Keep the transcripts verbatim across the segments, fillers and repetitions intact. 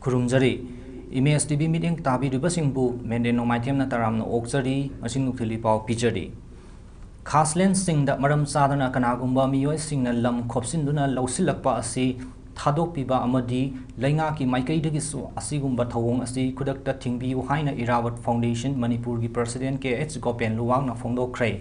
ꯈꯨꯔꯨꯝꯖꯔꯤ꯫ Image T V ꯃꯤꯠꯌꯦꯡ ꯇꯥꯕꯤꯔꯤꯕꯁꯤꯡꯕꯨ ꯃꯦꯟꯗꯦꯟ ꯅꯣꯡꯃꯥꯏꯊꯦꯝꯅ ꯇꯔꯥꯝꯅ ꯑꯣꯛꯆꯔꯤ꯫ ꯃꯁꯤꯡ ꯅꯨꯡꯊꯤꯜꯒꯤ ꯄꯥꯎ ꯄꯤꯖꯔꯤ꯫ ꯈꯥꯁꯂꯦꯟꯁꯤꯡꯗ ꯃꯔꯝ ꯆꯥꯗꯅ ꯀꯅꯥꯒꯨꯝꯕ ꯃꯤꯑꯣꯏꯁꯤꯡꯅ ꯂꯝ ꯈꯣꯞꯆꯤꯟꯗꯨꯅ ꯂꯧꯁꯤꯜꯂꯛꯄ ꯑꯁꯤ ꯊꯥꯗꯣꯛꯄꯤꯕ ꯑꯃꯗꯤ ꯂꯩꯉꯥꯛꯀꯤ ꯃꯥꯏꯀꯩꯗꯒꯤꯁꯨ ꯑꯁꯤꯒꯨꯝꯕ ꯊꯧꯑꯣꯡ ꯑꯁꯤ ꯈꯨꯗꯛꯇ ꯊꯤꯡꯕꯤꯌꯨ ꯍꯥꯏꯅ ꯏꯔꯥꯋꯠ ꯐꯥꯎꯟꯗꯦꯁꯟ ꯃꯅꯤꯄꯨꯔꯒꯤ ꯄ꯭ꯔꯁꯤꯗꯦꯟ ꯀꯦ ꯑꯩꯆ ꯒꯣꯄꯦꯟ ꯂꯨꯋꯥꯡꯅ ꯐꯣꯡꯗꯣꯛꯈ꯭ꯔꯦ꯫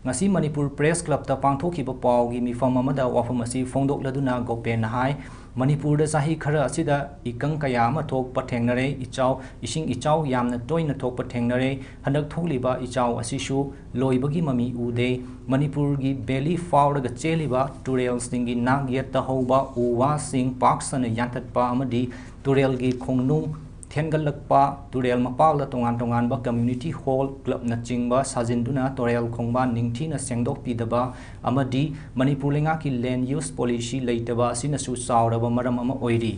ꯉꯁꯤ ꯃꯅꯤꯄꯨꯔ ꯄ꯭ꯔꯦꯁ ꯀ꯭ꯂꯕꯇ ꯄꯥꯡꯊꯣꯛꯈꯤꯕ ꯄꯥꯎꯒꯤ ꯃꯤꯐꯝ ꯑꯃꯗ ꯋꯥꯐꯝ ꯑꯁꯤ ꯐꯣꯡꯗꯣꯛꯂꯗꯨꯅ ꯒꯣꯄꯦꯟꯅ ꯍꯥꯏ, ꯃꯅꯤꯄꯨꯔꯗ ꯆꯍꯤ ꯈꯔ ꯑꯁꯤꯗ ꯏꯀꯪ ꯀꯌꯥ ꯑꯃ ꯊꯣꯛꯄ ꯊꯦꯡꯅꯔꯦ, ꯏꯆꯥꯎ, ꯏꯁꯤꯡ ꯏꯆꯥꯎ ꯌꯥꯝꯅ ꯇꯣꯏꯅ ꯊꯣꯛꯄ ꯊꯦꯡꯅꯔꯦ꯫ ꯍꯟꯗꯛ ꯊꯣꯛꯂꯤꯕ ꯏꯆꯥꯎ ꯑꯁꯤꯁꯨ ꯂꯣꯏꯕꯒꯤ ꯃꯃꯤ ꯎꯗꯦ꯫ ꯃꯅꯤꯄꯨꯔꯒꯤ ꯚꯦꯂꯤ ꯐꯥꯎꯔꯒ ꯆꯦꯜꯂꯤꯕ ꯇꯨꯔꯦꯜꯁꯤꯡꯒꯤ ꯅꯥꯛ ꯌꯦꯠꯇ ꯍꯧꯕ ꯎ ꯋꯥꯁꯤꯡ ꯄꯥꯛ ꯁꯟꯅ ꯌꯥꯟꯊꯠꯄ ꯑꯃꯗꯤ ꯇꯨꯔꯦꯜꯒꯤ ꯈꯣꯡꯅꯨꯡ ꯊꯦꯟꯒꯠꯂꯛꯄ, ꯇꯨꯔꯦꯜ ꯃꯄꯥꯜꯗ ꯇꯣꯉꯥꯟ ꯇꯣꯉꯥꯟꯕ ꯀꯝꯃ꯭ꯌꯨꯅꯤꯇꯤ ꯍꯣꯜ, ꯀ꯭ꯂꯕꯅꯆꯤꯡꯕ ꯁꯥꯖꯤꯟꯗꯨꯅ ꯇꯨꯔꯦꯜ ꯈꯣꯡꯕꯥꯟ ꯅꯤꯡꯊꯤꯅ ꯁꯦꯡꯗꯣꯛꯄꯤꯗꯕ ꯑꯃꯗꯤ ꯃꯅꯤꯄꯨꯔ ꯂꯩꯉꯥꯛꯀꯤ ꯂꯦꯟꯗ ꯌꯨꯁ ꯄꯣꯂꯤꯁꯤ ꯂꯩꯇꯕ ꯑꯁꯤꯅꯁꯨ ꯆꯥꯎꯔꯕ ꯃꯔꯝ ꯑꯃ ꯑꯣꯏꯔꯤ꯫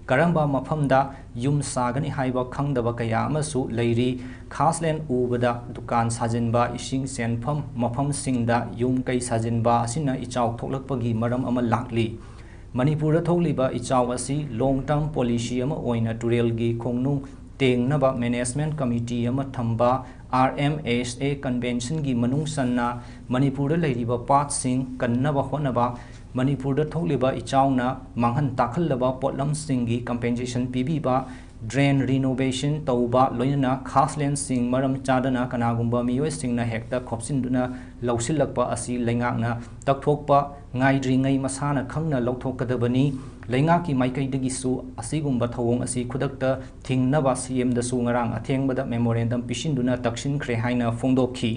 ꯀꯔꯝꯕ ꯃꯐꯝꯗ ꯌꯨꯝ ꯁꯥꯒꯅꯤ ꯍꯥꯏꯕ ꯈꯪꯗꯕ ꯀꯌꯥ ꯑꯃꯁꯨ ꯂꯩꯔꯤ꯫ ꯈꯥꯁꯂꯦꯟ ꯎꯕꯗ ꯗꯨꯀꯥꯟ ꯁꯥꯖꯤꯟꯕ, ꯏꯁꯤꯡ ꯆꯦꯟꯐꯝ ꯃꯐꯝꯁꯤꯡꯗ ꯌꯨꯝ ꯀꯩ ꯁꯥꯖꯤꯟꯕ ꯑꯁꯤꯅ ꯏꯆꯥꯎ ꯊꯣꯛꯂꯛꯄꯒꯤ ꯃꯔꯝ ꯑꯃ ꯂꯥꯛꯂꯤ꯫ ꯃꯅꯤꯄꯨꯔꯗ ꯊꯣꯛꯂꯤꯕ ꯏꯆꯥꯎ ꯑꯁꯤ ꯂꯣꯡ ꯇꯔꯝ ꯄꯣꯂꯤꯁꯤ ꯑꯃ ꯑꯣꯏꯅ ꯇꯨꯔꯦꯜꯒꯤ ꯈꯣꯡꯅꯨꯡ ꯇꯦꯡꯅꯕ ꯃꯦꯅꯦꯖꯃꯦꯟꯠ ꯀꯃꯤꯇꯤ ꯑꯃ ꯊꯝꯕ, ꯑꯥꯔ ꯑꯦꯝ ꯑꯦꯁ ꯑꯦ ꯀꯟꯚꯦꯟꯁꯟꯒꯤ ꯃꯅꯨꯡ ꯆꯟꯅ ꯃꯅꯤꯄꯨꯔꯗ ꯂꯩꯔꯤꯕ ꯄꯥꯠꯁꯤꯡ ꯀꯟꯅꯕ ꯍꯣꯠꯅꯕ, ꯃꯅꯤꯄꯨꯔꯗ ꯊꯣꯛꯂꯤꯕ ꯏꯆꯥꯎꯅ ꯃꯥꯡꯍꯟ ꯇꯥꯛꯍꯜꯂꯕ ꯄꯣꯠꯂꯝꯁꯤꯡꯒꯤ ꯀꯝꯄꯦꯟꯁꯦꯁꯟ ꯄꯤꯕꯤꯕ, ꯗ꯭ꯔꯦꯟ ꯔꯤꯅꯣꯚꯦꯁꯟ ꯇꯧꯕ, ꯂꯣꯏꯅꯅ ꯈꯥꯁꯂꯦꯟꯁꯤꯡ ꯃꯔꯝ ꯆꯥꯗꯅ ꯀꯅꯥꯒꯨꯝꯕ ꯃꯤꯑꯣꯏꯁꯤꯡꯅ ꯍꯦꯛꯇ ꯈꯣꯞꯆꯤꯟꯗꯨꯅ ꯂꯧꯁꯤꯜꯂꯛꯄ ꯑꯁꯤ ꯂꯩꯉꯥꯛꯅ ꯇꯛꯊꯣꯛꯄ, ꯉꯥꯏꯗ꯭ꯔꯤꯉꯩ ꯃꯁꯥꯅ ꯈꯪꯅ ꯂꯧꯊꯣꯛꯀꯗꯕꯅꯤ꯫ ꯂꯩꯉꯥꯛꯀꯤ ꯃꯥꯏꯀꯩꯗꯒꯤꯁꯨ ꯑꯁꯤꯒꯨꯝꯕ ꯊꯧꯑꯣꯡ ꯑꯁꯤ ꯈꯨꯗꯛꯇ ꯊꯤꯡꯅꯕ ꯁꯤ ꯑꯦꯝꯗꯁꯨ ꯉꯔꯥꯡ ꯑꯊꯦꯡꯕꯗ ꯃꯦꯃꯣꯔꯦꯟꯗꯝ ꯄꯤꯁꯤꯟꯗꯨꯅ ꯇꯛꯁꯤꯟꯈ꯭ꯔꯦ ꯍꯥꯏꯅ ꯐꯣꯡꯗꯣꯛꯈꯤ꯫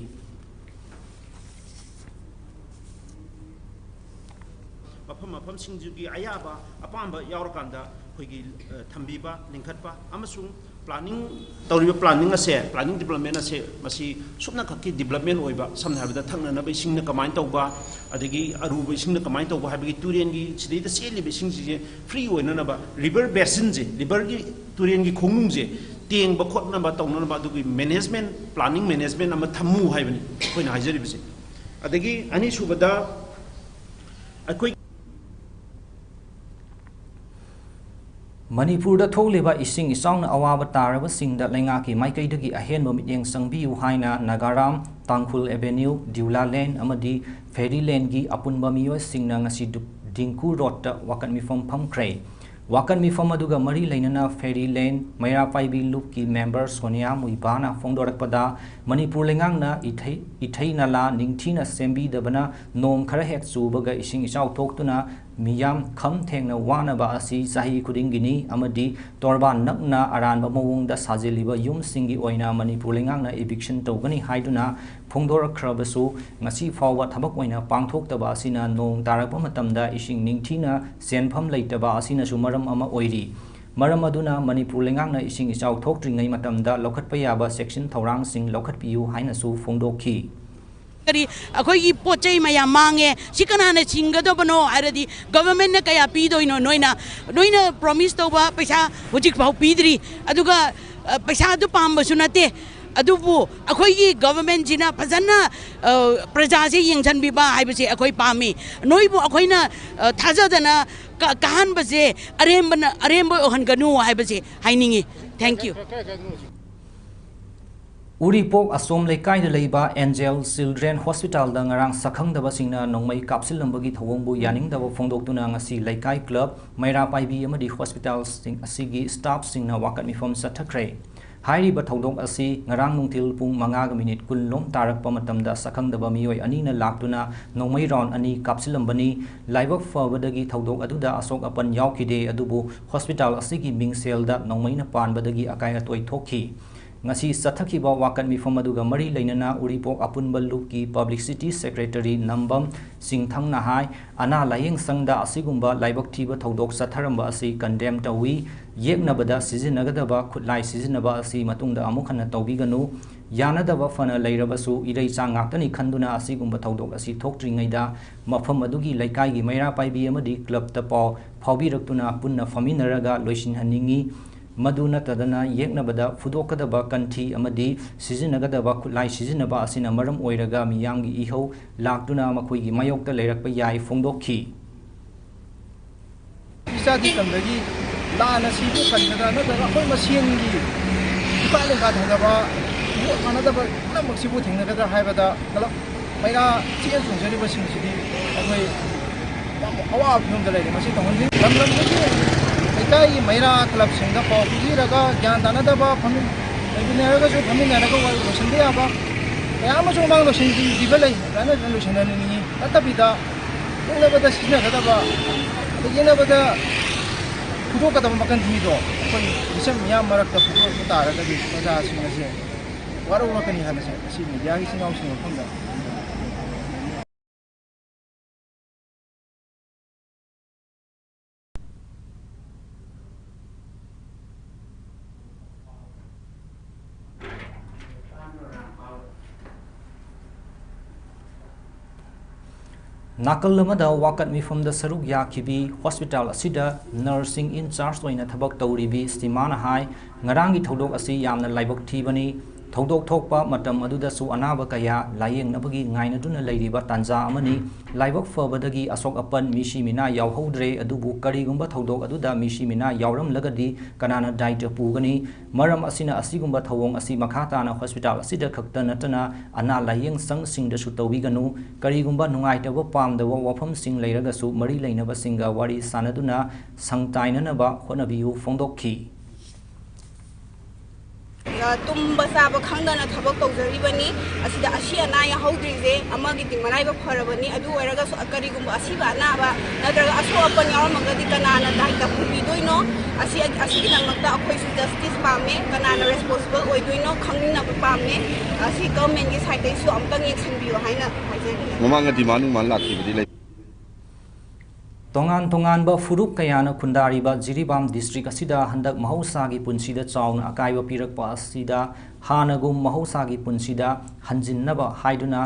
ꯃꯐꯝ ꯃꯐꯝꯁꯤꯡꯗꯨꯒꯤ ꯑꯌꯥꯕ ꯑꯄꯥꯝꯕ ꯌꯥꯎꯔꯀꯥꯟꯗ ꯑꯩꯈꯣꯏꯒꯤ, ꯑ, ꯊꯝꯕꯤꯕ, ꯂꯤꯡꯈꯠꯄ ꯑꯃꯁꯨꯡ planning, ꯇꯧꯔꯤꯕ planning ꯑꯁꯦ, planning development ꯑꯁꯦ ꯃꯁꯤ ꯁꯨꯞꯅꯈꯛꯀꯤ development ꯑꯣꯏꯕ, ꯁꯝꯅ ꯍꯥꯏꯔꯕꯗ ꯊꯛꯅꯅꯕ ꯏꯁꯤꯡꯅ ꯀꯃꯥꯏꯅ ꯇꯧꯕ, ꯑꯗꯒꯤ ꯑꯔꯨꯕ ꯏꯁꯤꯡꯅ ꯀꯃꯥꯏꯅ ꯇꯧꯕ ꯍꯥꯏꯕꯒꯤ ꯇꯨꯔꯦꯟꯒꯤ ꯁꯤꯗꯩꯗ ꯆꯦꯜꯂꯤꯕ ꯏꯁꯤꯡꯁꯤꯁꯦ free ꯑꯣꯏꯅꯅꯕ, river basinꯁꯦ, riverꯒꯤ ꯇꯨꯔꯦꯟꯒꯤ ꯈꯣꯡꯅꯨꯡꯁꯦ ꯇꯦꯡꯕ ꯈꯣꯠꯅꯕ ꯇꯧꯅꯅꯕ ꯑꯗꯨꯒꯤ management, planning management ꯑꯃ ꯊꯝꯃꯨ ꯍꯥꯏꯕꯅꯤ ꯑꯩꯈꯣꯏꯅ ꯍꯥꯏꯖꯔꯤꯕꯁꯦ꯫ ꯑꯗꯒꯤ ꯑꯅꯤꯁꯨꯕꯗ ꯑꯩꯈꯣꯏ ꯃꯅꯤꯄꯨꯔꯗ ꯊꯣꯛꯂꯤꯕ ꯏꯁꯤꯡ ꯏꯆꯥꯎꯅ ꯑꯋꯥꯕ ꯇꯥꯔꯕꯁꯤꯡꯗ ꯂꯩꯉꯥꯛꯀꯤ ꯃꯥꯏꯀꯩꯗꯒꯤ ꯑꯍꯦꯟꯕ ꯃꯤꯠꯌꯦꯡ ꯆꯪꯕꯤꯌꯨ ꯍꯥꯏꯅ ꯅꯥꯒꯥꯔꯥꯝ, ꯇꯥꯡꯈꯨꯜ ꯑꯦꯚꯦꯅ꯭ꯌꯨ, ꯗ꯭ꯌꯨꯂꯥ ꯂꯦꯟ ꯑꯃꯗꯤ ꯐꯦꯔꯤ ꯂꯦꯟꯒꯤ ꯑꯄꯨꯟꯕ ꯃꯤꯑꯣꯏꯁꯤꯡꯅ ꯉꯁꯤ ꯗꯨ-, ꯗꯤꯡꯀꯨ ꯔꯣꯗꯇ ꯋꯥꯀꯠ ꯃꯤꯐꯝ ꯐꯝꯈ꯭ꯔꯦ꯫ ꯋꯥꯀꯠ ꯃꯤꯐꯝ ꯑꯗꯨꯒ ꯃꯔꯤ ꯂꯩꯅꯅ ꯐꯦꯔꯤ ꯂꯦꯟ ꯃꯩꯔꯥ ꯄꯥꯏꯕꯤ ꯂꯨꯞꯀꯤ ꯃꯦꯝꯕꯔ ꯁꯣꯅꯤꯌꯥ ꯃꯨꯏꯕꯥꯅ ꯐꯣꯡꯗꯣꯔꯛꯄꯗ, ꯃꯅꯤꯄꯨꯔ ꯂꯩꯉꯥꯛꯅ ꯏꯊꯩ, ꯏꯊꯩ ꯅꯂꯥ ꯅꯤꯡꯊꯤꯅ ꯁꯦꯝꯕꯤꯗꯕꯅ ꯅꯣꯡ ꯈꯔ ꯍꯦꯛ ꯆꯨꯕꯒ ꯏꯁꯤꯡ ꯏꯆꯥꯎ ꯊꯣꯛꯇꯨꯅ ꯃꯤꯌꯥꯝ ꯈꯝ ꯊꯦꯡꯅ ꯋꯥꯅꯕ ꯑꯁꯤ ꯆꯍꯤ ꯈꯨꯗꯤꯡꯒꯤꯅꯤ ꯑꯃꯗꯤ ꯇꯣꯔꯕꯥꯟ ꯅꯛꯅ ꯑꯔꯥꯟꯕ ꯃꯑꯣꯡꯗ ꯁꯥꯖꯤꯜꯂꯤꯕ ꯌꯨꯝꯁꯤꯡꯒꯤ ꯑꯣꯏꯅ ꯃꯅꯤꯄꯨꯔ ꯂꯩꯉꯥꯛꯅ eviction ꯇꯧꯒꯅꯤ ꯍꯥꯏꯗꯨꯅ ꯐꯣꯡꯗꯣꯔꯛꯈ꯭ꯔꯕꯁꯨ, ꯉꯁꯤ ꯐꯥꯎꯕ ꯊꯕꯛ ꯑꯣꯏꯅ ꯄꯥꯡꯊꯣꯛꯇꯕ ꯑꯁꯤꯅ ꯅꯣꯡ ꯇꯥꯔꯛꯄ ꯃꯇꯝꯗ ꯏꯁꯤꯡ ꯅꯤꯡꯊꯤꯅ ꯆꯦꯟꯐꯝ ꯂꯩꯇꯕ ꯑꯁꯤꯅꯁꯨ ꯃꯔꯝ ꯑꯃ ꯑꯣꯏꯔꯤ꯫ ꯃꯔꯝ ꯑꯗꯨꯅ ꯃꯅꯤꯄꯨꯔ ꯂꯩꯉꯥꯛꯅ ꯏꯁꯤꯡ ꯏꯆꯥꯎ ꯊꯣꯛꯇ꯭ꯔꯤꯉꯩ ꯃꯇꯝꯗ ꯂꯧꯈꯠꯄ ꯌꯥꯕ ꯆꯦꯛꯁꯤꯟ ꯊꯧꯔꯥꯡꯁꯤꯡ ꯂꯧꯈꯠꯄꯤꯌꯨ ꯍꯥꯏꯅꯁꯨ ꯐꯣꯡꯗꯣꯛꯈꯤ꯫ ꯀꯔꯤ ꯑꯩꯈꯣꯏꯒꯤ ꯄꯣꯠ ꯆꯩ ꯃꯌꯥꯝ ꯃꯥꯡꯉꯦ, ꯁꯤ ꯀꯅꯥꯅ ꯁꯤꯡꯒꯗꯕꯅꯣ ꯍꯥꯏꯔꯗꯤ, ꯒꯚꯔꯟꯃꯦꯟꯠꯅ ꯀꯌꯥ ꯄꯤꯗꯣꯏꯅꯣ? ꯅꯣꯏꯅ, ꯅꯣꯏꯅ ꯄ꯭ꯔꯣꯃꯤꯁ ꯇꯧꯕ ꯄꯩꯁꯥ ꯍꯧꯖꯤꯛꯐꯥꯎ ꯄꯤꯗ꯭ꯔꯤ꯫ ꯑꯗꯨꯒ, ꯑ, ꯄꯩꯁꯥꯗꯨ ꯄꯥꯝꯕꯁꯨ ꯅꯠꯇꯦ, ꯑꯗꯨꯕꯨ ꯑꯩꯈꯣꯏꯒꯤ ꯒꯚꯔꯟꯃꯦꯟꯠꯁꯤꯅ ꯐꯖꯅ, ꯑ, ꯄ꯭ꯔꯖꯥꯁꯦ ꯌꯦꯡꯁꯤꯟꯕꯤꯕ ꯍꯥꯏꯕꯁꯦ ꯑꯩꯈꯣꯏ ꯄꯥꯝꯃꯤ꯫ ꯅꯣꯏꯕꯨ ꯑꯩꯈꯣꯏꯅ, ꯑ, ꯊꯥꯖꯗꯅ ꯀ-, ꯀꯥꯍꯟꯕꯁꯦ ꯑꯔꯦꯝꯕꯅ, ꯑꯔꯦꯝꯕ ꯑꯣꯏꯍꯟꯒꯅꯨ ꯍꯥꯏꯕꯁꯦ ꯍꯥꯏꯅꯤꯡꯉꯤ꯫ Thank you꯫ ꯎꯔꯤꯄꯣꯛ ꯑꯁꯣꯝ ꯂꯩꯀꯥꯏꯗ ꯂꯩꯕ ꯑꯦꯟꯖꯦꯜ ꯆꯤꯜꯗ꯭ꯔꯦꯟ ꯍꯣꯁꯄꯤꯇꯥꯜꯗ ꯉꯔꯥꯡ ꯁꯛꯈꯪꯗꯕꯁꯤꯡꯅ ꯅꯣꯡꯃꯩ ꯀꯥꯞꯁꯤꯜꯂꯝꯕꯒꯤ ꯊꯧꯑꯣꯡꯕꯨ ꯌꯥꯅꯤꯡꯗꯕ ꯐꯣꯡꯗꯣꯛꯇꯨꯅ ꯉꯁꯤ ꯂꯩꯀꯥꯏ ꯀ꯭ꯂꯕ, ꯃꯩꯔꯥ ꯄꯥꯏꯕꯤ ꯑꯃꯗꯤ ꯍꯣꯁꯄꯤꯇꯥꯜꯁꯤꯡ ꯑꯁꯤꯒꯤ ꯁ꯭ꯇꯥꯐꯁꯤꯡꯅ ꯋꯥꯀꯠ ꯃꯤꯐꯝ ꯆꯠꯊꯈ꯭ꯔꯦ꯫ ꯍꯥꯏꯔꯤꯕ ꯊꯧꯗꯣꯛ ꯑꯁꯤ ꯉꯔꯥꯡ ꯅꯨꯡꯊꯤꯜ ꯄꯨꯡ ꯃꯉꯥꯒ ꯃꯤꯅꯤꯠ ꯀꯨꯟ ꯂꯣꯝ ꯇꯥꯔꯛꯄ ꯃꯇꯝꯗ ꯁꯛꯈꯪꯗꯕ ꯃꯤꯑꯣꯏ ꯑꯅꯤꯅ ꯂꯥꯛꯇꯨꯅ ꯅꯣꯡꯃꯩ ꯔꯥꯎꯟ ꯑꯅꯤ ꯀꯥꯞꯁꯤꯜꯂꯝꯕꯅꯤ꯫ ꯂꯥꯏꯕꯛ ꯐꯕꯗꯒꯤ ꯊꯧꯗꯣꯛ ꯑꯗꯨꯗ ꯑꯁꯣꯛ ꯑꯄꯟ ꯌꯥꯎꯈꯤꯗꯦ, ꯑꯗꯨꯕꯨ ꯍꯣꯁꯄꯤꯇꯥꯜ ꯑꯁꯤꯒꯤ ꯃꯤꯡꯁꯦꯜꯗ ꯅꯣꯡꯃꯩꯅ ꯄꯥꯟꯕꯗꯒꯤ ꯑꯀꯥꯏ ꯑꯇꯣꯏ ꯊꯣꯛꯈꯤ꯫ ꯉꯁꯤ ꯆꯠꯊꯈꯤꯕ ꯋꯥꯀꯠ ꯃꯤꯐꯝ ꯑꯗꯨꯒ ꯃꯔꯤ ꯂꯩꯅꯅ ꯎꯔꯤꯄꯣꯛ ꯑꯄꯨꯟꯕ ꯂꯨꯞꯀꯤ ꯄꯕ꯭ꯂꯤꯁꯤꯇꯤ ꯁꯦꯀ꯭ꯔꯦꯇꯔꯤ ꯅꯝꯕꯝ ꯁꯤꯡꯊꯪꯅ ꯍꯥꯏ, ꯑꯅꯥ ꯂꯥꯌꯦꯡ ꯁꯪꯗ ꯑꯁꯤꯒꯨꯝꯕ ꯂꯥꯏꯕꯛ ꯊꯤꯕ ꯊꯧꯗꯣꯛ ꯆꯠꯊꯔꯝꯕ ꯑꯁꯤ ꯀꯟꯗꯦꯝ ꯇꯧꯏ꯫ ꯌꯦꯛꯅꯕꯗ ꯁꯤꯖꯤꯟꯅꯒꯗꯕ ꯈꯨꯠꯂꯥꯏ ꯁꯤꯖꯤꯟꯅꯕ ꯑꯁꯤ ꯃꯇꯨꯡꯗ ꯑꯃꯨꯛ ꯍꯟꯅ ꯇꯧꯕꯤꯒꯅꯨ꯫ ꯌꯥꯅꯗꯕ ꯐꯅ ꯂꯩꯔꯕꯁꯨ ꯏꯔꯩꯆꯥ ꯉꯥꯛꯇꯅꯤ ꯈꯟꯗꯨꯅ ꯑꯁꯤꯒꯨꯝꯕ ꯊꯧꯗꯣꯛ ꯑꯁꯤ ꯊꯣꯛꯇ꯭ꯔꯤꯉꯩꯗ ꯃꯐꯝ ꯑꯗꯨꯒꯤ ꯂꯩꯀꯥꯏꯒꯤ ꯃꯩꯔꯥ ꯄꯥꯏꯕꯤ ꯑꯃꯗꯤ ꯀ꯭ꯂꯕꯇ ꯄꯥꯎ ꯐꯥꯎꯕꯤꯔꯛꯇꯨꯅ ꯄꯨꯟꯅ ꯐꯝꯃꯤꯟꯅꯔꯒ ꯂꯣꯏꯁꯤꯟꯍꯟꯅꯤꯡꯏ꯫ ꯃꯗꯨ ꯅꯠꯇꯗꯅ ꯌꯦꯛꯅꯕꯗ ꯐꯨꯗꯣꯛꯀꯗꯕ ꯀꯟꯊꯤ ꯑꯃꯗꯤ ꯁꯤꯖꯤꯟꯅꯒꯗꯕ ꯈꯨꯠꯂꯥꯏ ꯁꯤꯖꯤꯟꯅꯕ ꯑꯁꯤꯅ ꯃꯔꯝ ꯑꯣꯏꯔꯒ ꯃꯤꯌꯥꯝꯒꯤ ꯏꯍꯧ ꯂꯥꯛꯇꯨꯅ ꯃꯈꯣꯏꯒꯤ ꯃꯥꯌꯣꯛꯇ ꯂꯩꯔꯛꯄ ꯌꯥꯏ ꯐꯣꯡꯗꯣꯛꯈꯤ꯫ ꯏꯆꯥ ꯊꯤꯀꯝꯗꯒꯤ ꯂꯥꯟ ꯑꯁꯤꯕꯨ ꯀꯟꯒꯗ꯭ꯔꯥ, ꯅꯠꯇ꯭ꯔꯒ ꯑꯩꯈꯣꯏ ꯃꯁꯦꯟꯒꯤ ꯏꯄꯥ ꯂꯦꯡꯒꯥ ꯊꯪꯅꯕ, ꯃꯣꯠ ꯃꯥꯟꯅꯗꯕ ꯄꯨꯝꯅꯃꯛꯁꯤꯕꯨ ꯊꯦꯡꯅꯒꯗ꯭ꯔꯥ ꯍꯥꯏꯕꯗ ꯀꯂꯞ ꯃꯩꯔꯥ ꯆꯦꯛꯑ ꯆꯣꯡꯖꯔꯤꯕꯁꯤꯡꯁꯤꯗꯤ ꯑꯩꯈꯣꯏ ꯌꯥꯝ ꯑꯋꯥꯕ ꯐꯤꯕꯝꯗ ꯂꯩꯔꯦ꯫ ꯃꯁꯤ ꯇꯧꯍꯟꯅꯤꯡ-, ꯂꯝꯗꯝꯗꯒꯤ ꯂꯩꯀꯥꯏꯒꯤ ꯃꯩꯔꯥ ꯀꯂꯞꯁꯤꯡꯗ ꯄꯥꯎ ꯄꯤꯕꯤꯔꯒ, ꯒ꯭ꯌꯥꯟ ꯇꯥꯅꯗꯕ ꯐꯝꯃꯤꯟ-, ꯂꯩꯃꯤꯟꯅꯔꯒꯁꯨ ꯐꯝꯃꯤꯟꯅꯔꯒ ꯋꯥꯔꯤ ꯂꯣꯏꯁꯤꯟꯕ ꯌꯥꯕ ꯀꯌꯥ ꯑꯃꯁꯨ ꯃꯃꯥꯡ ꯂꯣꯏꯁꯤꯟꯕꯤꯕ ꯂꯩ꯫ ꯑꯗꯨꯃꯥꯏꯅ ꯂꯣꯏꯁꯤꯟꯍꯟꯅꯤꯡꯉꯤ꯫ ꯅꯠꯇꯕꯤꯗ ꯌꯦꯛꯅꯕꯗ ꯁꯤꯖꯤꯟꯅꯒꯗꯕ, ꯑꯗ ꯌꯦꯛꯅꯕꯗ ꯐꯨꯗꯣꯛꯀꯗꯕ ꯃꯈꯜ ꯃꯤꯗꯣ ꯑꯩꯈꯣꯏ ꯃꯤꯆꯝ ꯃꯤꯌꯥꯝ ꯃꯔꯛꯇ ꯐꯨꯗꯣꯛꯄ ꯇꯥꯔꯒꯗꯤ ꯄ꯭ꯔꯖꯥꯁꯤꯡ ꯑꯁꯦ ꯋꯥꯔꯧꯔꯛꯀꯅꯤ ꯍꯥꯏꯕꯁꯦ ꯉꯁꯤ ꯃꯤꯗꯤꯌꯥꯒꯤ ꯏꯆꯤꯟ ꯏꯅꯥꯎꯁꯤꯡ ꯃꯐꯝꯗ ꯅꯥꯀꯜ ꯑꯃꯗ ꯋꯥꯀꯠ ꯃꯤꯐꯝꯗ ꯁꯔꯨꯛ ꯌꯥꯈꯤꯕꯤ ꯍꯣꯁꯄꯤꯇꯥꯜ ꯑꯁꯤꯗ ꯅꯔꯁꯁꯤꯡ in charge ꯑꯣꯏꯅ ꯊꯕꯛ ꯇꯧꯔꯤꯕꯤ ꯁꯤꯃꯥꯅ ꯍꯥꯏ, ꯉꯔꯥꯡꯒꯤ ꯊꯧꯗꯣꯛ ꯑꯁꯤ ꯌꯥꯝꯅ ꯂꯥꯏꯕꯛ ꯊꯤꯕꯅꯤ꯫ ꯊꯧꯗꯣꯛ ꯊꯣꯛꯄ ꯃꯇꯝ ꯑꯗꯨꯗꯁꯨ ꯑꯅꯥꯕ ꯀꯌꯥ ꯂꯥꯌꯦꯡꯅꯕꯒꯤ ꯉꯥꯏꯅꯗꯨꯅ ꯂꯩꯔꯤꯕ ꯇꯥꯟꯖꯥ ꯑꯃꯅꯤ꯫ ꯂꯥꯏꯕꯛ ꯐꯕꯗꯒꯤ ꯑꯁꯣꯛ ꯑꯄꯟ, ꯃꯤꯁꯤ ꯃꯤꯅꯥ ꯌꯥꯎꯍꯧꯗ꯭ꯔꯦ, ꯑꯗꯨꯕꯨ ꯀꯔꯤꯒꯨꯝꯕ ꯊꯧꯗꯣꯛ ꯑꯗꯨꯗ ꯃꯤꯁꯤ ꯃꯤꯅꯥ ꯌꯥꯎꯔꯝꯂꯒꯗꯤ ꯀꯅꯥꯅ ꯗꯥꯏꯇ ꯄꯨꯒꯅꯤ? ꯃꯔꯝ ꯑꯁꯤꯅ ꯑꯁꯤꯒꯨꯝꯕ ꯊꯧꯑꯣꯡ ꯑꯁꯤ ꯃꯈꯥ ꯇꯥꯅ ꯍꯣꯁꯄꯤꯇꯥꯜ ꯑꯁꯤꯗ ꯈꯛꯇ ꯅꯠꯇꯅ ꯑꯅꯥ ꯂꯥꯌꯦꯡ ꯁꯪꯁꯤꯡꯗꯁꯨ ꯇꯧꯕꯤꯒꯅꯨ꯫ ꯀꯔꯤꯒꯨꯝꯕ ꯅꯨꯡꯉꯥꯏꯇꯕ ꯄꯥꯝꯗꯕ ꯋꯥꯐꯝꯁꯤꯡ ꯂꯩꯔꯒꯁꯨ ꯃꯔꯤ ꯂꯩꯅꯕꯁꯤꯡꯒ ꯋꯥꯔꯤ ꯁꯥꯅꯗꯨꯅ ꯁꯪ ꯇꯥꯏꯅꯅꯕ ꯍꯣꯠꯅꯕꯤꯌꯨ ꯐꯣꯡꯗꯣꯛꯈꯤ꯫ ꯇꯨꯝꯕ ꯆꯥꯕ ꯈꯪꯗꯅ ꯊꯕꯛ ꯇꯧꯖꯔꯤꯕꯅꯤ꯫ ꯑꯁꯤꯗ ꯑꯁꯤ ꯑꯅꯥ ꯌꯥꯎꯍꯧꯗ꯭ꯔꯤꯁꯦ ꯑꯃꯒꯤꯗꯤ ꯃꯔꯥꯏꯕꯛ ꯐꯔꯕꯅꯤ꯫ ꯑꯗꯨ ꯑꯣꯏꯔꯒꯁꯨ ꯀꯔꯤꯒꯨꯝꯕ ꯑꯁꯤꯕ ꯑꯅꯥꯕ ꯅꯠꯇ꯭ꯔꯒ ꯑꯁꯣꯛ ꯑꯄꯟ ꯌꯥꯎꯔꯝꯃꯒꯗꯤ ꯀꯅꯥꯅ ꯗꯥꯏꯇ ꯄꯨꯕꯤꯗꯣꯏꯅꯣ? ꯑꯁꯤ, ꯑꯁꯤꯒꯤꯗꯃꯛꯇ ꯑꯩꯈꯣꯏꯁꯨ ꯖꯁꯇꯤꯁ ꯄꯥꯝꯃꯦ꯫ ꯀꯅꯥꯅ ꯔꯦꯁꯄꯣꯟꯁꯤꯕꯜ ꯑꯣꯏꯗꯣꯏꯅꯣ ꯈꯪꯅꯤꯡꯅꯕ ꯄꯥꯝꯃꯦ꯫ ꯑꯁꯤ ꯒꯚꯔꯟꯃꯦꯟꯒꯤ ꯁꯥꯏꯠꯇꯒꯤꯁꯨ ꯑꯃꯨꯛꯇꯪ ꯌꯦꯡꯁꯤꯟꯕꯤꯌꯣ ꯍꯥꯏꯅ ꯍꯥꯏꯖꯔꯤ꯫ ꯃꯃꯥꯡꯗ ꯗꯤꯃꯥꯟ ꯅꯨꯡꯃꯥꯟ ꯂꯥꯛꯈꯤꯕꯗꯤ ꯂꯩ꯫ ꯇꯣꯉꯥꯟ ꯇꯣꯉꯥꯟꯕ ꯐꯨꯔꯨꯞ ꯀꯌꯥꯅ ꯈꯨꯟꯗꯥꯔꯤꯕ ꯖꯤꯔꯤꯕꯥꯝ ꯗꯤꯁꯇ꯭ꯔꯤꯛ ꯑꯁꯤꯗ ꯍꯟꯗꯛ ꯃꯍꯧꯁꯥꯒꯤ ꯄꯨꯟꯁꯤꯗ ꯆꯥꯎꯅ ꯑꯀꯥꯏꯕ ꯄꯤꯔꯛꯄ ꯑꯁꯤꯗ ꯍꯥꯟꯅꯒꯨꯝ ꯃꯍꯧꯁꯥꯒꯤ ꯄꯨꯟꯁꯤꯗ ꯍꯟꯖꯤꯟꯅꯕ ꯍꯥꯏꯗꯨꯅ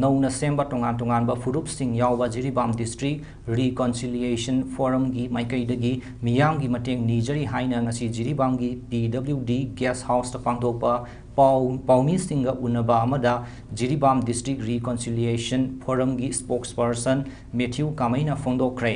ꯅꯧꯅ ꯁꯦꯝꯕ ꯇꯣꯉꯥꯟ ꯇꯣꯉꯥꯟꯕ ꯐꯨꯔꯨꯞꯁꯤꯡ ꯌꯥꯎꯕ ꯖꯤꯔꯤꯕꯥꯝ ꯗꯤꯁꯇ꯭ꯔꯤꯛ ꯔꯤꯀꯣꯟꯁꯤꯂꯤꯌꯦꯁꯟ ꯐꯣꯔꯝꯒꯤ ꯃꯥꯏꯀꯩꯗꯒꯤ ꯃꯤꯌꯥꯝꯒꯤ ꯃꯇꯦꯡ ꯅꯤꯖꯔꯤ ꯍꯥꯏꯅ ꯉꯁꯤ ꯖꯤꯔꯤꯕꯥꯝꯒꯤ ꯄꯤ ꯗꯕ꯭ꯂꯤꯎ ꯗꯤ ꯒꯦꯁ ꯍꯥꯎꯁꯇ ꯄꯥꯡꯊꯣꯛꯄ ꯄꯥꯎ, ꯄꯥꯎꯃꯤꯁꯤꯡꯒ ꯎꯅꯕ ꯑꯃꯗ ꯖꯤꯔꯤꯕꯥꯝ ꯗꯤꯁꯇ꯭ꯔꯤꯛ ꯔꯤꯀꯣꯟꯁꯤꯂꯤꯌꯦꯁꯟ ꯐꯣꯔꯝꯒꯤ ꯁ꯭ꯄꯣꯛꯁꯄꯔꯁꯟ ꯃꯦꯊ꯭ꯌꯨ ꯀꯥꯃꯩꯅ ꯐꯣꯡꯗꯣꯛꯈ꯭ꯔꯦ꯫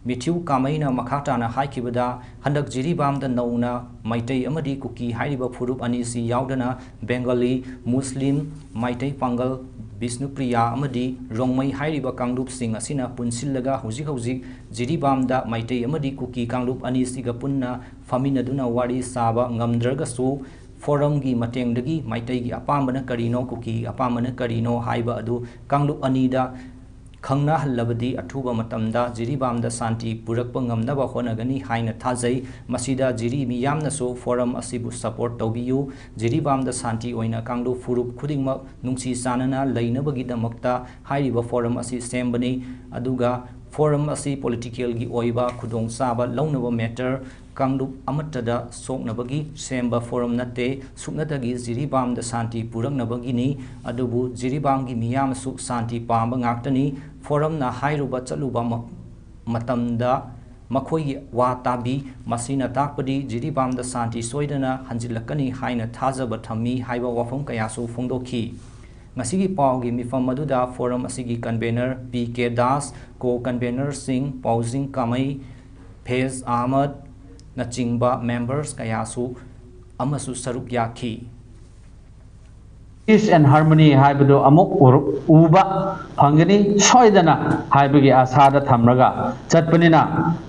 ꯃꯤꯊ꯭ꯌꯨ ꯀꯥꯃꯩꯅ ꯃꯈꯥ ꯇꯥꯅ ꯍꯥꯏꯈꯤꯕꯗ, ꯍꯟꯗꯛ ꯖꯤꯔꯤꯕꯥꯝꯗ ꯅꯧꯅ ꯃꯩꯇꯩ ꯑꯃꯗꯤ ꯀꯨꯀꯤ ꯍꯥꯏꯔꯤꯕ ꯐꯨꯔꯨꯞ ꯑꯅꯤꯁꯤ ꯌꯥꯎꯗꯅ ꯕꯦꯡꯒꯥꯂꯤ, ꯃꯨꯁꯂꯤꯝ, ꯃꯩꯇꯩ ꯄꯥꯡꯒꯜ, ꯕꯤꯁꯅꯨꯄ꯭ꯔꯤꯌꯥ ꯑꯃꯗꯤ ꯔꯣꯡꯃꯩ ꯍꯥꯏꯔꯤꯕ ꯀꯥꯡꯂꯨꯞꯁꯤꯡ ꯑꯁꯤꯅ ꯄꯨꯟꯁꯤꯜꯂꯒ ꯍꯧꯖꯤꯛ ꯍꯧꯖꯤꯛ ꯖꯤꯔꯤꯕꯥꯝꯗ ꯃꯩꯇꯩ ꯑꯃꯗꯤ ꯀꯨꯀꯤ ꯀꯥꯡꯂꯨꯞ ꯑꯅꯤꯁꯤꯒ ꯄꯨꯟꯅ ꯐꯝꯃꯤꯟꯅꯗꯨꯅ ꯋꯥꯔꯤ ꯁꯥꯕ ꯉꯝꯗ꯭ꯔꯒꯁꯨ, ꯐꯣꯔꯝꯒꯤ ꯃꯇꯦꯡꯗꯒꯤ ꯃꯩꯇꯩꯒꯤ ꯑꯄꯥꯝꯕꯅ ꯀꯔꯤꯅꯣ, ꯀꯨꯀꯤꯒꯤ ꯑꯄꯥꯝꯕꯅ ꯀꯔꯤꯅꯣ ꯍꯥꯏꯕ ꯑꯗꯨ ꯀꯥꯡꯂꯨꯞ ꯑꯅꯤꯗ ꯈꯪꯅꯍꯜꯂꯕꯗꯤ ꯑꯊꯨꯕ ꯃꯇꯝꯗ ꯖꯤꯔꯤꯕꯥꯝꯗ ꯁꯥꯟꯇꯤ ꯄꯨꯔꯛꯄ ꯉꯝꯅꯕ ꯍꯣꯠꯅꯒꯅꯤ ꯍꯥꯏꯅ ꯊꯥꯖꯩ꯫ ꯃꯁꯤꯗ ꯖꯤꯔꯤ ꯃꯤꯌꯥꯝꯅꯁꯨ ꯐꯣꯔꯝ ꯑꯁꯤꯕꯨ ꯁꯄꯣꯔꯠ ꯇꯧꯕꯤꯌꯨ꯫ ꯖꯤꯔꯤꯕꯥꯝꯗ ꯁꯥꯟꯇꯤ ꯑꯣꯏꯅ ꯀꯥꯡꯂꯨꯞ ꯐꯨꯔꯨꯞ ꯈꯨꯗꯤꯡꯃꯛ ꯅꯨꯡꯁꯤ ꯆꯥꯟꯅꯅ ꯂꯩꯅꯕꯒꯤꯗꯃꯛꯇ ꯍꯥꯏꯔꯤꯕ ꯐꯣꯔꯝ ꯑꯁꯤ ꯁꯦꯝꯕꯅꯤ꯫ ꯑꯗꯨꯒ ꯐꯣꯔꯝ ꯑꯁꯤ ꯄꯣꯂꯤꯇꯤꯀꯦꯜꯒꯤ ꯑꯣꯏꯕ ꯈꯨꯗꯣꯡꯆꯥꯕ ꯂꯧꯅꯕ ꯃꯦꯇꯔ ꯀꯥꯡꯂꯨꯞ ꯑꯃꯠꯇꯗ ꯁꯣꯛꯅꯕꯒꯤ ꯁꯦꯝꯕ ꯐꯣꯔꯝ ꯅꯠꯇꯦ꯫ ꯁꯨꯞꯅꯇꯒꯤ ꯖꯤꯔꯤꯕꯥꯝꯗ ꯁꯥꯟꯇꯤ ꯄꯨꯔꯛꯅꯕꯒꯤꯅꯤ꯫ ꯑꯗꯨꯕꯨ ꯖꯤꯔꯤꯕꯥꯝꯒꯤ ꯃꯤꯌꯥꯝꯁꯨ ꯁꯥꯟꯇꯤ ꯄꯥꯝꯕ ꯉꯥꯛꯇꯅꯤ꯫ ꯐꯣꯔꯝꯅ ꯍꯥꯏꯔꯨꯕ ꯆꯠꯂꯨꯕ ꯃ-, ꯃꯇꯝꯗ ꯃꯈꯣꯏꯒꯤ ꯋꯥ ꯇꯥꯕꯤ꯫ ꯃꯁꯤꯅ ꯇꯥꯛꯄꯗꯤ ꯖꯤꯔꯤꯕꯥꯝꯗ ꯁꯥꯟꯇꯤ ꯁꯣꯏꯗꯅ ꯍꯟꯖꯤꯜꯂꯛꯀꯅꯤ ꯍꯥꯏꯅ ꯊꯥꯖꯕ ꯊꯝꯃꯤ ꯍꯥꯏꯕ ꯋꯥꯐꯝ ꯀꯌꯥꯁꯨ ꯐꯣꯡꯗꯣꯛꯈꯤ꯫ ꯉꯁꯤꯒꯤ ꯄꯥꯎꯒꯤ ꯃꯤꯐꯝ ꯑꯗꯨꯗ ꯐꯣꯔꯝ ꯑꯁꯤꯒꯤ ꯀꯟꯚꯦꯅꯔ ꯄꯤ ꯀꯦ ꯗꯥꯁ, ꯀꯣ ꯀꯟꯚꯦꯅꯔꯁꯤꯡ ꯄꯥꯎꯖꯤꯡ ꯀꯥꯃꯩ, ꯐꯦꯖ ꯑꯍꯃꯗꯅꯆꯤꯡꯕ ꯃꯦꯝꯕꯔꯁ ꯀꯌꯥꯁꯨ ꯑꯃꯁꯨ ꯁꯔꯨꯛ ꯌꯥꯈꯤ꯫ Peace and harmony ꯍꯥꯏꯕꯗꯨ ꯑꯃꯨꯛ ꯎꯔ-, ꯎꯕ ꯐꯪꯒꯅꯤ ꯁꯣꯏꯗꯅ ꯍꯥꯏꯕꯒꯤ ꯑꯁꯥꯗ ꯊꯝꯂꯒ ꯆꯠꯄꯅꯤꯅ,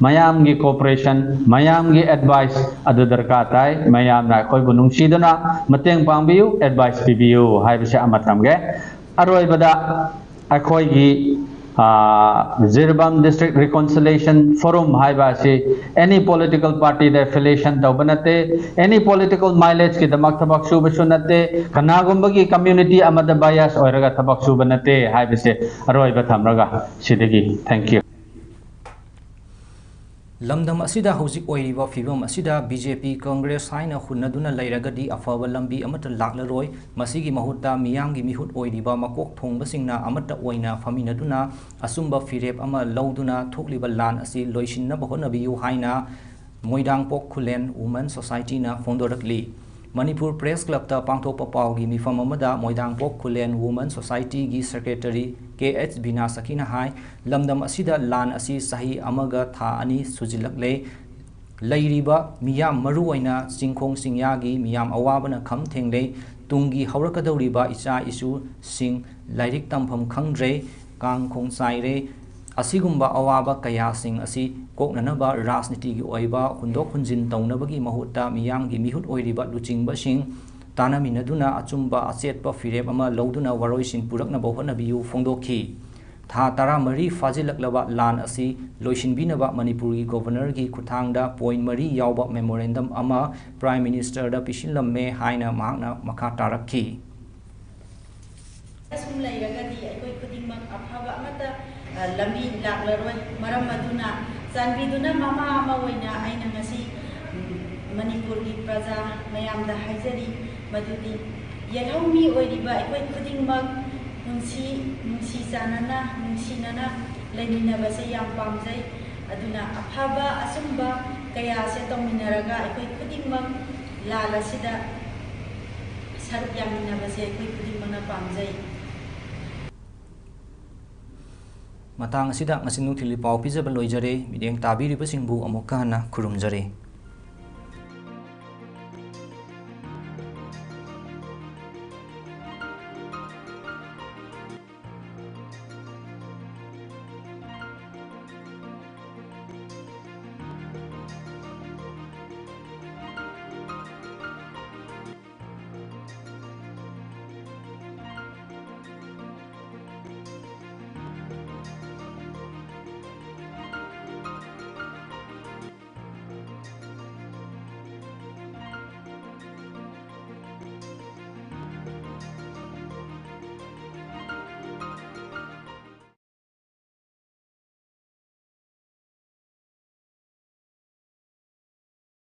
ꯃꯌꯥꯝꯒꯤ cooperation, ꯃꯌꯥꯝꯒꯤ advice ꯑꯗꯨ ꯗꯔꯀꯥꯔ ꯇꯥꯏ꯫ ꯃꯌꯥꯝꯅ ꯑꯩꯈꯣꯏꯕꯨ ꯅꯨꯡꯁꯤꯗꯨꯅ ꯃꯇꯦꯡ ꯄꯥꯡꯕꯤꯌꯨ, advice ꯄꯤꯕꯤꯌꯨ ꯍꯥꯏꯕꯁꯦ ꯑꯃ ꯊꯝꯒꯦ꯫ ꯑꯔꯣꯏꯕꯗ ꯑꯩꯈꯣꯏꯒꯤ, ꯑꯥ, ꯖꯤꯔꯤꯕꯥꯝ District Reconciliation Forum ꯍꯥꯏꯕ ꯑꯁꯤ any political party ꯗ affiliation ꯇꯧꯕ ꯅꯠꯇꯦ, any political mileage ꯀꯤꯗꯃꯛ ꯊꯕꯛ ꯁꯨꯕꯁꯨ ꯅꯠꯇꯦ, ꯀꯅꯥꯒꯨꯝꯕꯒꯤ community ꯑꯃꯗ bias ꯑꯣꯏꯔꯒ ꯊꯕꯛ ꯁꯨꯕ ꯅꯠꯇꯦ ꯍꯥꯏꯕꯁꯦ ꯑꯔꯣꯏꯕ ꯊꯝꯂꯒ ꯁꯤꯗꯒꯤ, thank you꯫ ꯂꯝꯗꯝ ꯑꯁꯤꯗ ꯍꯧꯖꯤꯛ ꯑꯣꯏꯔꯤꯕ ꯐꯤꯕꯝ ꯑꯁꯤꯗ ꯕꯤ ꯖꯦ ꯄꯤ, ꯀꯪꯒ꯭ꯔꯦꯁ ꯍꯥꯏꯅ ꯍꯨꯟꯅꯗꯨꯅ ꯂꯩꯔꯒꯗꯤ ꯑꯐꯕ ꯂꯝꯕꯤ ꯑꯃꯠꯇ ꯂꯥꯛꯂꯔꯣꯏ꯫ ꯃꯁꯤꯒꯤ ꯃꯍꯨꯠꯇ ꯃꯤꯌꯥꯝꯒꯤ ꯃꯤꯍꯨꯠ ꯑꯣꯏꯔꯤꯕ ꯃꯀꯣꯛ ꯊꯣꯡꯕꯁꯤꯡꯅ ꯑꯃꯠꯇ ꯑꯣꯏꯅ ꯐꯝꯃꯤꯟꯅꯗꯨꯅ ꯑꯆꯨꯝꯕ ꯐꯤꯔꯦꯞ ꯑꯃ ꯂꯧꯗꯨꯅ ꯊꯣꯛꯂꯤꯕ ꯂꯥꯟ ꯑꯁꯤ ꯂꯣꯏꯁꯤꯟꯅꯕ ꯍꯣꯠꯅꯕꯤꯌꯨ ꯍꯥꯏꯅ ꯃꯣꯏꯔꯥꯡꯄꯣꯛ ꯈꯨꯂꯦꯟ ꯋꯨꯃꯦꯟ ꯁꯣꯁꯥꯏꯇꯤꯅ ꯐꯣꯡꯗꯣꯔꯛꯂꯤ꯫ ꯃꯅꯤꯄꯨꯔ ꯄ꯭ꯔꯦꯁ ꯀ꯭ꯂꯕꯇ ꯄꯥꯡꯊꯣꯛꯄ ꯄꯥꯎꯒꯤ ꯃꯤꯐꯝ ꯑꯃꯗ ꯃꯣꯏꯔꯥꯡꯄꯣꯛ ꯈꯨꯂꯦꯟ ꯋꯨꯃꯦꯟ ꯁꯣꯁꯥꯏꯇꯤꯒꯤ ꯁꯦꯀ꯭ꯔꯦꯇꯔꯤ ꯀꯦ ꯑꯩꯆ ꯕꯤꯅꯥꯁꯀꯤꯅ ꯍꯥꯏ, ꯂꯝꯗꯝ ꯑꯁꯤꯗ ꯂꯥꯟ ꯑꯁꯤ ꯆꯍꯤ ꯑꯃꯒ ꯊꯥ ꯑꯅꯤ ꯁꯨꯖꯤꯜꯂꯛꯂꯦ꯫ ꯂꯩꯔꯤꯕ ꯃꯤꯌꯥꯝ, ꯃꯔꯨꯑꯣꯏꯅ ꯆꯤꯡꯈꯣꯡ ꯆꯤꯡꯌꯥꯒꯤ ꯃꯤꯌꯥꯝ ꯑꯋꯥꯕꯅ ꯈꯝ ꯊꯦꯡꯂꯦ꯫ ꯇꯨꯡꯒꯤ ꯍꯧꯔꯛꯀꯗꯧꯔꯤꯕ ꯏꯆꯥ ꯏꯁꯨꯁꯤꯡ ꯂꯥꯏꯔꯤꯛ ꯇꯝꯐꯝ ꯈꯪꯗ꯭ꯔꯦ, ꯀꯥꯡ ꯈꯣꯡ ꯆꯥꯏꯔꯦ꯫ ꯑꯁꯤꯒꯨꯝꯕ ꯑꯋꯥꯕ ꯀꯌꯥꯁꯤꯡ ꯑꯁꯤ ꯀꯣꯛꯅꯅꯕ ꯔꯥꯖꯅꯤꯇꯤꯒꯤ ꯑꯣꯏꯕ ꯍꯨꯟꯗꯣꯛ ꯍꯨꯟꯖꯤꯟ ꯇꯧꯅꯕꯒꯤ ꯃꯍꯨꯠꯇ ꯃꯤꯌꯥꯝꯒꯤ ꯃꯤꯍꯨꯠ ꯑꯣꯏꯔꯤꯕ ꯂꯨꯆꯤꯡꯕꯁꯤꯡ ꯇꯥꯟꯅꯃꯤꯟꯅꯗꯨꯅ ꯑꯆꯨꯝꯕ ꯑꯆꯦꯠꯄ ꯐꯤꯔꯦꯞ ꯑꯃ ꯂꯧꯗꯨꯅ ꯋꯥꯔꯣꯏꯁꯤꯟ ꯄꯨꯔꯛꯅꯕ ꯍꯣꯠꯅꯕꯤꯌꯨ ꯐꯣꯡꯗꯣꯛꯈꯤ꯫ ꯊꯥ ꯇꯔꯥꯃꯔꯤ ꯐꯥꯖꯤꯜꯂꯛꯂꯕ ꯂꯥꯟ ꯑꯁꯤ ꯂꯣꯏꯁꯤꯟꯕꯤꯅꯕ ꯃꯅꯤꯄꯨꯔꯒꯤ ꯒꯣꯚꯔꯅꯔꯒꯤ ꯈꯨꯠꯊꯥꯡꯗ ꯄꯣꯏꯟ ꯃꯔꯤ ꯌꯥꯎꯕ ꯃꯦꯃꯣꯔꯦꯟꯗꯝ ꯑꯃ ꯄ꯭ꯔꯥꯏꯝ ꯃꯤꯅꯤꯁꯇꯔꯗ ꯄꯤꯁꯤꯜꯂꯝꯃꯦ ꯍꯥꯏꯅ ꯃꯍꯥꯛꯅ ꯃꯈꯥ ꯇꯥꯔꯛꯈꯤ꯫ ꯑꯁꯨꯝ ꯂꯩꯔꯒꯗꯤ ꯑꯩꯈꯣꯏ ꯈꯨꯗꯤꯡꯃꯛ ꯑꯐꯕ ꯑꯃꯠꯇ, ꯑ, ꯂꯝꯕꯤ ꯂꯥꯛꯂꯔꯣꯏ꯫ ꯃꯔꯝ ꯑꯗꯨꯅ ꯆꯥꯟꯕꯤꯗꯨꯅ ꯃꯃꯥ ꯑꯃ ꯑꯣꯏꯅ ꯑꯩꯅ ꯉꯁꯤ, ꯎꯝ, ꯃꯅꯤꯄꯨꯔꯒꯤ ꯄ꯭ꯔꯖꯥ ꯃꯌꯥꯝꯗ ꯍꯥꯏꯖꯔꯤ ꯃꯗꯨꯗꯤ ꯌꯦꯜꯍꯧꯃꯤ ꯑꯣꯏꯔꯤꯕ ꯑꯩꯈꯣꯏ ꯈꯨꯗꯤꯡꯃꯛ ꯅꯨꯡꯁꯤ, ꯅꯨꯡꯁꯤ ꯆꯥꯟꯅꯅ, ꯅꯨꯡꯁꯤꯅꯅ ꯂꯩꯃꯤꯟꯅꯕꯁꯦ ꯌꯥꯝ ꯄꯥꯝꯖꯩ꯫ ꯑꯗꯨꯅ ꯑꯐꯕ ꯑꯆꯨꯝꯕ ꯀꯌꯥꯁꯦ ꯇꯧꯃꯤꯟꯅꯔꯒ ꯑꯩꯈꯣꯏ ꯈꯨꯗꯤꯡꯃꯛ ꯂꯥꯟ ꯑꯁꯤꯗ ꯁꯔꯨꯛ ꯌꯥꯃꯤꯟꯅꯕꯁꯦ ꯑꯩꯈꯣꯏ ꯈꯨꯗꯤꯡꯃꯛꯅ ꯄꯥꯝꯖꯩ꯫ ꯃꯇꯥꯡ ꯑꯁꯤꯗ ꯉꯁꯤ ꯅꯨꯡꯊꯤꯜꯒꯤ ꯄꯥꯎ ꯄꯤꯖꯕ ꯂꯣꯏꯖꯔꯦ꯫ ꯃꯤꯠꯌꯦꯡ ꯇꯥꯕꯤꯔꯤꯕꯁꯤꯡꯕꯨ ꯑꯃꯨꯛꯀ ꯍꯟꯅ ꯈꯨꯔꯨꯝꯖꯔꯤ꯫